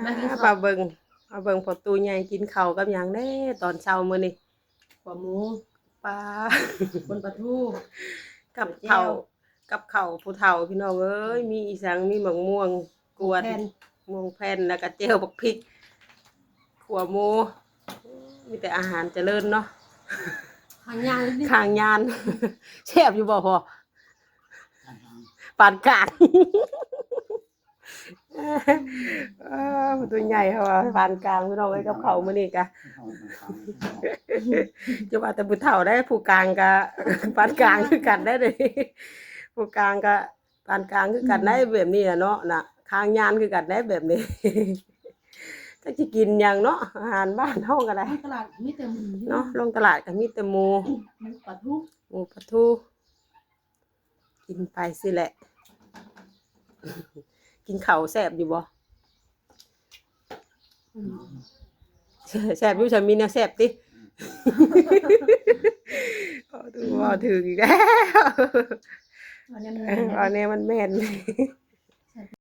ມາກິນເຂົ້າ ມາເບິ່ງ ມາເບິ່ງພໍ່ຕູ້ໃຫຍ່ກິນເຂົ້າກັບຫຍັງແດ່ຕອນເຊົ້າມື້ນີ້. ຂົວໝູ ປາ ປົ່ນປາທູ ກັບເຂົ້າ ກັບເຂົ້າຜູ້ເຖົ້າພີ່ນ້ອງເອີຍ. ມີອີ່ຫຍັງ ມີໝາກມ່ວງກວນ ໝາກແຜ່ນ ໝາກແຜ່ນ ແລ້ວກໍແຈ່ວບັກພິກ ຂົວໝູ. ມີແຕ່ອາຫານຈະເລີນເນາະ. ຄາງຍານ ຄາງຍານ. ແຊບຢູ່ບໍ່ພໍ່? ປານກາງ. ເອີ ຜູ້ໃຫຍ່ເຂົາວ່າປານກາງພີ່ນ້ອງເອີຍ. ກັບເຂົ້າມື້ນີ້ກະ ຈະວ່າແຕ່ຜູ້ເຖົ້າໄດ໋ ຜູ້ກາງກະປານກາງຄືກັນໄດ໋ເດ. ຜູ້ກາງກະປານກາງຄືກັນໄດ໋ ອືມ ແບບນີ້ນະເນາະ ນະ ຄາງຍານຄືກັນໄດ໋ແບບນີ້. ຈັກຊິກິນຫຍັງເນາະ ອາຫານບ້ານເຮົາກໍໄດ້. ໃນຕະຫຼາດມີແຕ່ໝູ ເນາະ ລົງຕະຫຼາດກໍມີແຕ່ໝູ ໝູປາທູ ໝູປາທູ. ກິນໄປຊີ້ແຫຼະ. ກິນເຂົ້າແຊບຢູ່ບໍ່? ອືມ ແຊບຢູ່ ຊະມີແນວແຊບຕິ? ເວົ້າຖືກ ເວົ້າຖືກອີກແລ້ວ ເວົ້າແນວມັນແມ່ນ ເວົ້າແນວມັນແມ່ນ.